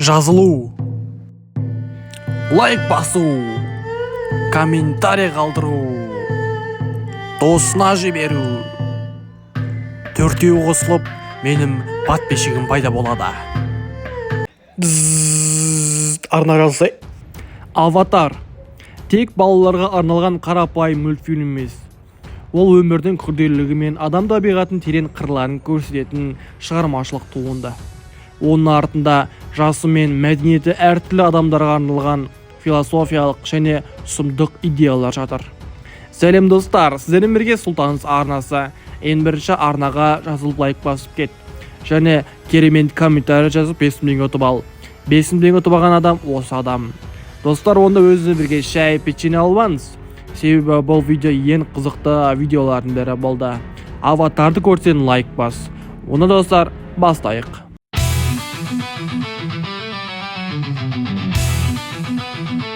Жазылу, лайк басу, комментарий қалдыру, досына жіберу. Төртеуі қосылып, менің подписчигім пайда болады. Арна жазсай. «Аватар» тек балаларға арналған қарапайым мультфильм емес. Ол өмірдің күрделілігі мен адам табиғатының терең қырларын көрсететін шығармашылық туынды. Оның артында жасы мен мәдениеті әртүрлі адамдарға арналған философиялық және сұмдық идеялар жатыр. Сәлем, достар! Сіздермен бірге Сұлтаныз арнасы. Ең бірінші арнаға жазылып, лайк басып кет және керемет комментарий жазып, 5000 теңге ұтып ал. 5000 теңге ұтып алған адам осы адам. Достар, онда өзіңізбен бірге шай, печенье алып алыңыз, себебі бұл видео ең қызықты видеолардың бірі болды. «Аватарды» көрсең, лайк бас. Онда, достар, бастайық.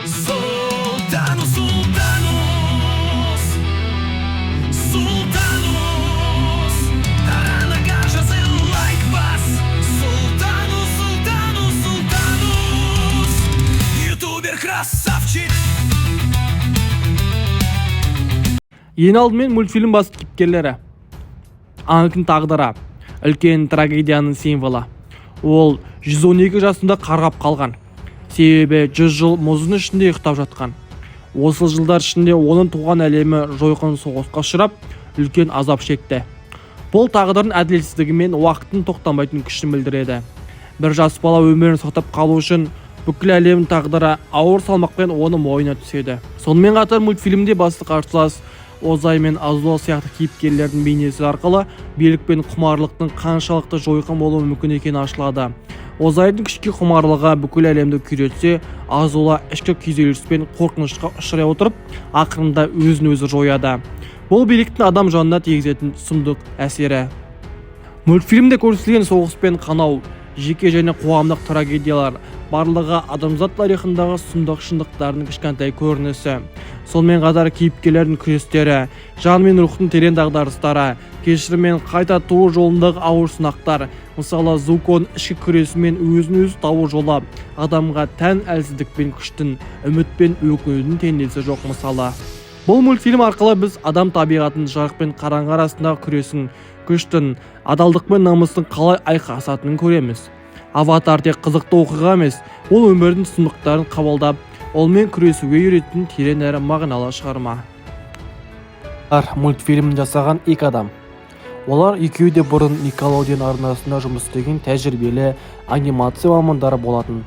Султанус, Султанус, Султанус, Арнаға жазыл, лайк бас. Султанус, Султанус, Султанус, ютубер красавчик. Ең алдымен мультфильм басты кейіпкерлері. Ангтың тағдыры үлкен трагедияның символы. Ол 112 жасында қарғап қалған, себебі 100 жыл мұздың ішінде ұйықтап жатқан. Осы жылдар ішінде оның туған әлемі жойқын соғысқа ұшырап, үлкен азап шекті. Бұл тағдырдың әділетсіздігі мен уақыттың тоқтамайтын күшін білдіреді. Бір жас бала өмірін сақтап қалу үшін бүкіл әлемнің тағдыры ауыр салмақпен оның мойнына түседі. Сонымен қатар мультфильмде басты қарсылас Озай мен Азула сияқты кейіпкерлердің бейнесі арқылы билік пен құмарлықтың қаншалықты жойқын болуы мүмкін екені ашылады. Озайдың күшке құмарлығы бүкіл әлемді күйретсе, Азула ішкі күйзеліс пен қорқынышқа ұшырай отырып, ақырында өзін өзі жояды. Бұл биліктің адам жанына тигізетін сұмдық әсері. Мультфильмде көрсетілген соғыс пен қанау, жеке және қоғамдық трагедиялар барлығы адамзат тарихындағы сұмдық шындықтардың кішкентай көрінісі. Сонымен қатар кейіпкерлердің күрестері, жан мен рухтың терең дағдарыстары, кешірім мен қайта туу жолындағы ауыр сынақтар, мысалы, Зуконың ішкі күресі мен өзін өзі табу жолы, адамға тән әлсіздік пен күштің, үміт пен өкінудің теңдесі жоқ мысалы. Бұл мультфильм арқылы біз адам табиғатының жарық пен қараңғы арасындағы күресін, күштің, адалдық пен намыстың қалай айқасатынын көреміз. «Аватар» тек қызықты оқиға емес, ол өмірдің сұмдықтарын қабылдап, онымен күресуге үйрететін терең әрі мағыналы шығарма. Мультфильмін жасаған екі адам. Олар екеуі де бұрын Nickelodeon арнасында жұмыс істеген тәжірибелі анимация мамандары болатын.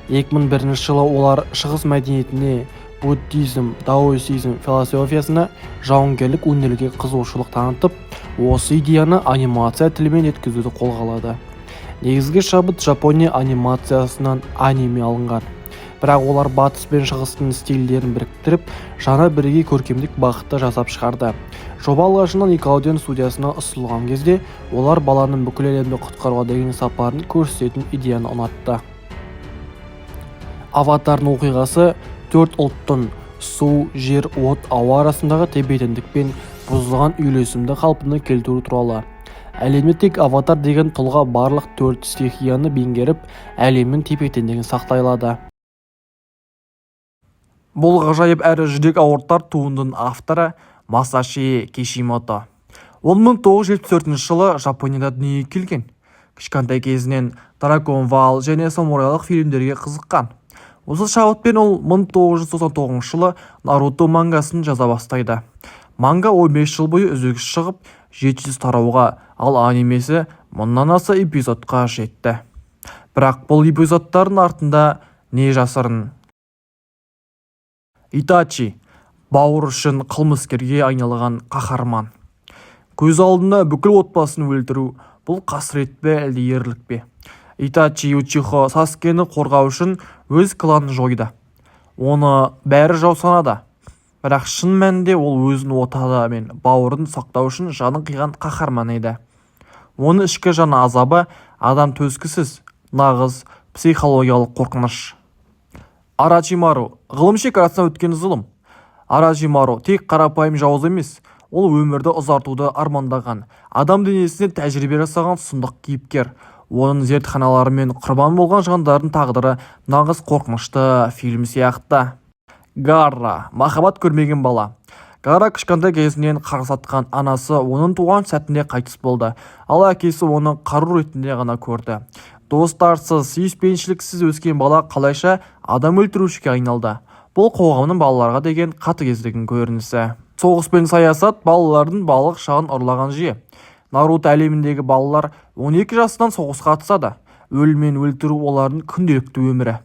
2001 жылы олар шығыс мәдениетіне, буддизм, даосизм философиясына, жауынгерлік өнерге қызығушылық танытып, осы идеяны анимация тілімен жеткізуді қолға алады. Негізгі шабыт Жапония анимациясынан, аниме алынған, бірақ олар батыс пен шығыстың стильдерін біріктіріп, жаңа бірегей көркемдік бағытты жасап шығарды. Жоба алғашында Nickelodeon студиясына ұсынылған кезде олар баланың бүкіл әлемді құтқаруға деген сапарын көрсететін идеяны ұнатты. «Аватардың» оқиғасы төрт ұлттың — су, жер, от, ауа арасындағы тепе-теңдік пен бұзылған үйлесімді қалпына келтіру туралы. Әлемде тек аватар деген тұлға барлық төрт стихияны меңгеріп, әлемнің тепе-теңдігін сақтай алады. Бұл ғажайып әрі жүрек ауыртар туындының авторы Масаши Кишимото. Ол 1974 жылы Жапонияда дүниеге келген. Кішкентай кезінен Драгон Балл және самурайлық фильмдерге қызыққан. Осы шабытпен ол 1999 жылы «Наруто» мангасын жаза бастайды. Манга 15 жыл бойы үздіксіз шығып, 700 тарауға, ал анимесі мыңнан аса эпизодқа жетті. Бірақ бұл эпизодтардың артында не жасырын? Итачи — бауыр үшін қылмыскерге айналған қаһарман. Көз алдында бүкіл отбасын өлтіру — бұл қасірет пе, әлде ерлік пе? Итачи Учиха Саскені қорғау үшін өз кланын жойды. Оны бәрі жау санады, бірақ шын мәнінде ол өзінің отаны мен бауырын сақтау үшін жанын қиған қаһарман еді. Оның ішкі жан азабы адам төзгісіз, нағыз психологиялық қорқыныш. Орочимару — ғылым шекарасынан өткен зұлым. Орочимару тек қарапайым жауыз емес, ол өмірді ұзартуды армандаған, адам денесіне тәжірибе жасаған сұмдық кейіпкер. Оның зертханалары мен құрбан болған жандардың тағдыры нағыз қорқынышты фильм сияқты. Гаара — махаббат көрмеген бала. Гаара кішкентай кезінен қарғыс атқан. Анасы оның туған сәтінде қайтыс болды, ал әкесі оны қару ретінде ғана көрді. Достарсыз, сүйіспеншіліксіз өскен бала қалайша адам өлтірушіге айналды? Бұл қоғамның балаларға деген қатыгездігінің көрінісі. Соғыс пен саясат балалардың балалық шағын ұрлаған жүйе. Наруто әлеміндегі балалар 12 жасынан соғысқа қатысады. Өлім мен өлтіру олардың күнделікті өмірі.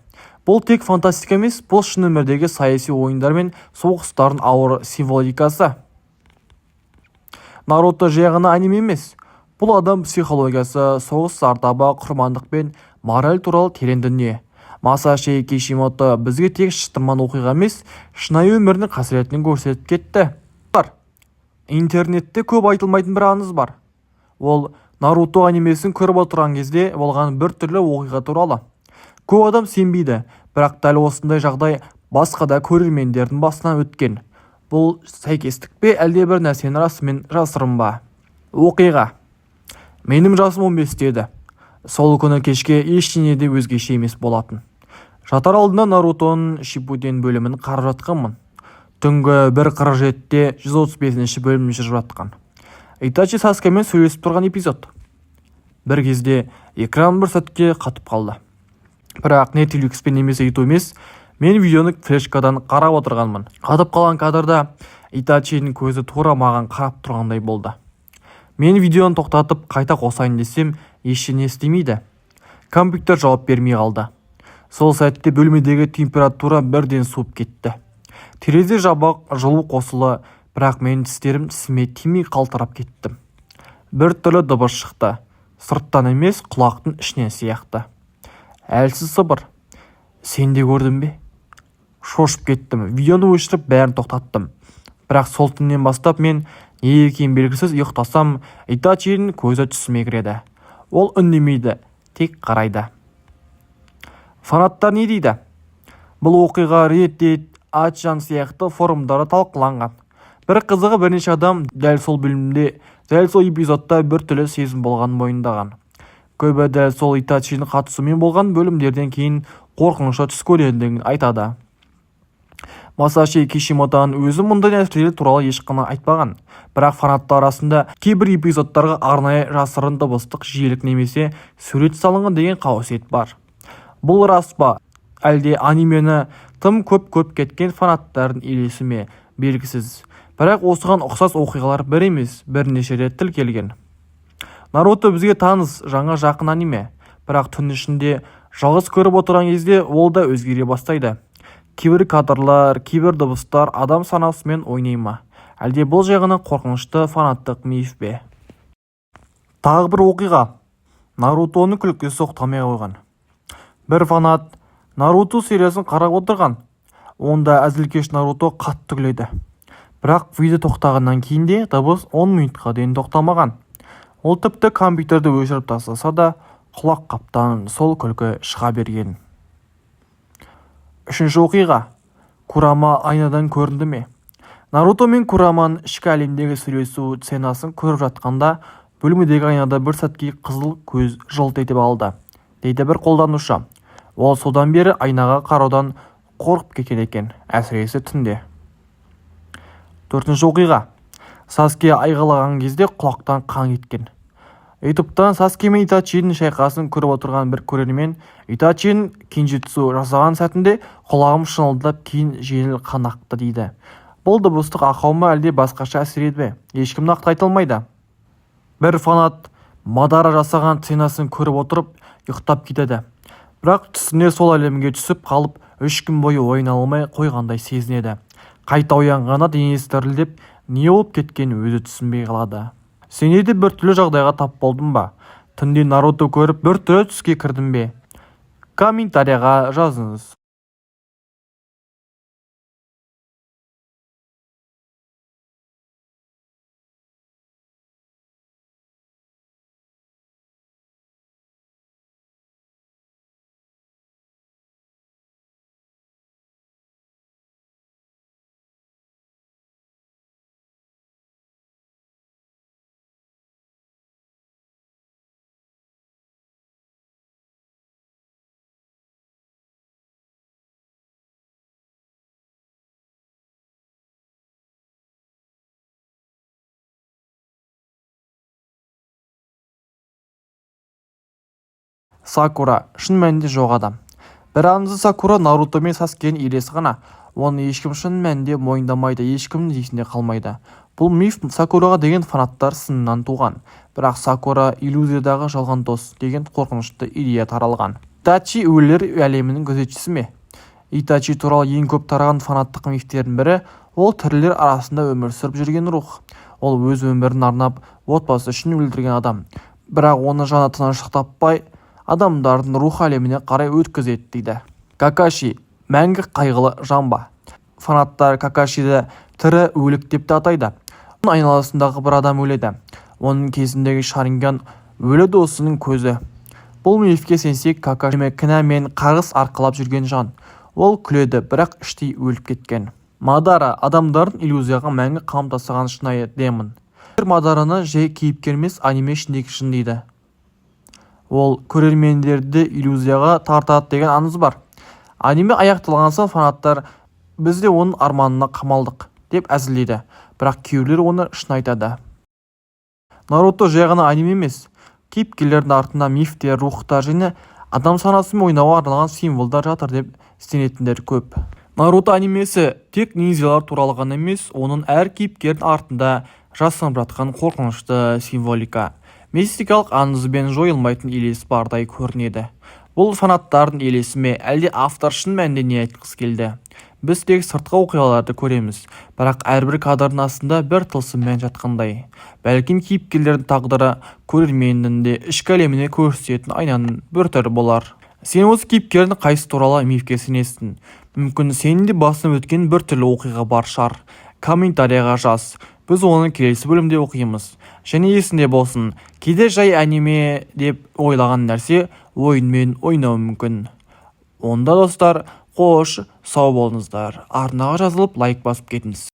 Бұл тек фантастика емес, бұл шын өмірдегі саяси ойындар мен соғыстардың ауыр символикасы. Наруто жай ғана аниме емес. Бұл адам психологиясы, соғыс зардабы, құрбандық пен мораль туралы терең дүние. Масаши Кишимото бізге тек шытырман оқиға емес, шынайы өмірдің қасіретін көрсетіп кетті. Бар. Интернетте көп айтылмайтын бір аңыз бар. Ол Наруто анимесін көріп отырған кезде болған бір түрлі оқиға туралы. Көп адам сенбейді, бірақ дәл осындай жағдай басқа да көрермендердің басынан өткен. Бұл сәйкестік пе, әлде бір нәрсені расымен жасырын ба? Оқиға. Менің жасым 15-те еді. Сол күні кешке ештеңе де өзгеше емес болатын. Жатар алдында Нарутоның Шиппуден бөлімін қарап жатқанмын. Түнгі 1:47-те 135 бөлім жүріп жатқан. Итачи Саскемен сөйлесіп тұрған эпизод. Бір кезде экран бір сәтке қатып қалды. Бірақ Netflix-пен немесе YouTube емес, мен видеоны флешкадан қарап отырғанмын. Қатып қалған кадрда Итачидің көзі тура маған қарап тұрғандай болды. Мен видеоны тоқтатып қайта қосайын десем, ештеңе істемейді. Компьютер жауап бермей қалды. Сол сәтте бөлмедегі температура бірден суып кетті. Терезе жабық, жылу қосулы, бірақ менің тістерім тісіме тимей қалтырап кеттім. Бір түрлі дыбыс шықты. Сырттан емес, құлақтың ішінен сияқты. Әлсіз сыбыр. Сен де көрдің бе? Шошып кеттім. Видеоны өшіріп бәрін тоқтаттым. Бірақ сол түннен бастап мен не екені белгісіз ұйықтасам, Итачидің көзі түсіме кіреді. Ол үндемейді, тек қарайды. Фанаттар не дейді? Бұл оқиға Reddit, 8chan сияқты форумдарда талқыланған. Бір қызығы, бірнеше адам дәл сол бөлімде, дәл сол эпизодта бір түрлі сезім болғанын мойындаған. Көбі дәл сол Итачидің қатысуымен болған бөлімдерден кейін қорқынышты түс көретіндігін айтады. Масаши Кишимотоның өзі мұндай нәрселер туралы ешқашан айтпаған. Бірақ фанаттар арасында кейбір эпизодтарға арнайы жасырын дыбыстық жиілік немесе сурет салынған деген қауесет бар. Бұл рас па, әлде анимені тым көп кеткен фанаттардың елесі ме, белгісіз. Бірақ осыған ұқсас оқиғалар бір емес, бірнеше рет тіркелген. Наруто бізге таныс, жаңа жақын аниме. Бірақ түн ішінде жалғыз көріп отырған кезде ол да өзгере бастайды. Кейбір кадрлар, кейбір дыбыстар адам санасымен ойнай ма? Әлде бұл жай ғана қорқынышты фанаттық миф пе? Тағы бір оқиға. Нарутоның күлкісі тоқтамай қойған. Бір фанат Наруто сериясын қарап отырған. Онда әзілкеш Наруто қатты күледі. Бірақ видео тоқтағаннан кейін де дыбыс 10 минутқа дейін тоқтамаған. Ол тіпті компьютерді өшіріп тастаса да, құлақ қаптан сол күлкі шыға берген. Үшінші оқиға. Курама айнадан көрінді ме? Наруто мен Кураманың ішкі әлемдегі сөйлесу сценасын көріп жатқанда бөлмедегі айнада бір сәтке қызыл көз жылт етіп алды, дейді бір қолданушы. Ол содан бері айнаға қараудан қорқып кеткен екен, әсіресе түнде. Төртінші оқиға. Саске айғайлаған кезде құлақтан қан кеткен. Ютубтан Саске мен Итачидің шайқасын көріп отырған бір көрермен Итачидің кенджитсу жасаған сәтінде құлағым шыңылдап, кейін жеңіл қан ақты дейді. Бұл дыбыстық ақау ма, әлде басқаша әсер еді ме? Ешкім нақты айта алмайды. Бір фанат Мадара жасаған сценасын көріп отырып ұйықтап кетеді. Бірақ түсінде сол әлемге түсіп қалып, 3 күн бойы ояна алмай қойғандай сезінеді. Қайта оянғанда денесі дірілдеп, не болып кеткенін өзі түсінбей қалады. Сенде де бір түрлі жағдайға тап болдың ба? Түнде Наруто көріп бір түрлі түске кірдің бе? Комментарияға жазыңыз. Сакура шын мәнінде жоқ адам. Бір аңызы: Сакура Наруто мен Саскенің елесі ғана. Оны ешкім шын мәнінде мойындамайды, ешкімнің есінде қалмайды. Бұл миф Сакураға деген фанаттар сынынан туған. Бірақ Сакура иллюзиядағы жалған дос деген қорқынышты идея таралған. Итачи өлілер әлемінің күзетшісі ме? Итачи туралы ең көп тараған фанаттық мифтердің бірі: ол тірілер арасында өмір сүріп жүрген рух. Ол өз өмірін арнап, отбасы үшін өлтірген адам, бірақ оны жаны тыныштық таппай, адамдардың рух әлеміне қарай өткізеді дейді. Какаши мәңгі қайғылы жан ба? Фанаттар Какашиді тірі өлік деп те атайды. Оның айналасындағы бір адам өледі. Оның кезіндегі шаринган өлі досының көзі. Бұл мифке сенсек, Какаши кінә мен қарғыс арқалап жүрген жан. Ол күледі, бірақ іштей өліп кеткен. Мадара адамдардың иллюзияға мәңгі қамап тастаған шынайы демон. Мадараны жай кейіпкер емес, аниме ішіндегі жын дейді. Ол көрермендерді иллюзияға тартады деген аңыз бар. Аниме аяқталған соң фанаттар «Біз де оның арманына қамалдық» деп әзілдейді, бірақ кейбіреулер оны шын айтады. Наруто жай ғана аниме емес. Кейіпкерлердің артында мифтер, рухтар және адам санасымен ойнауға арналған символдар жатыр деп сенетіндер көп. Наруто анимесі тек ниндзялар туралы ғана емес. Оның әр кейіпкердің артында жасырынып жатқан қорқынышты символика, мистикалық аңыз бен жойылмайтын елес бардай көрінеді. Бұл фанаттардың елесі ме, әлде автор шын мәнінде не айтқысы келді? Біз тек сыртқы оқиғаларды көреміз, бірақ әрбір кадрдың астында бір тылсым мән жатқандай. Бәлкім, кейіпкерлердің тағдыры көрерменнің де ішкі әлеміне көрсететін айнаның бір түрі болар. Сен осы кейіпкердің қайсысы туралы мифке сенесің? Мүмкін, сенің де басынан өткен бір түрлі оқиға бар шығар. Комментарийға жаз, біз оны келесі бөлімде оқимыз. Және есіңде болсын, кейде жай аниме деп ойлаған нәрсе ойынмен ойнауы мүмкін. Онда, достар, қош сау болыңыздар! Арнаға жазылып, лайк басып кетіңіз.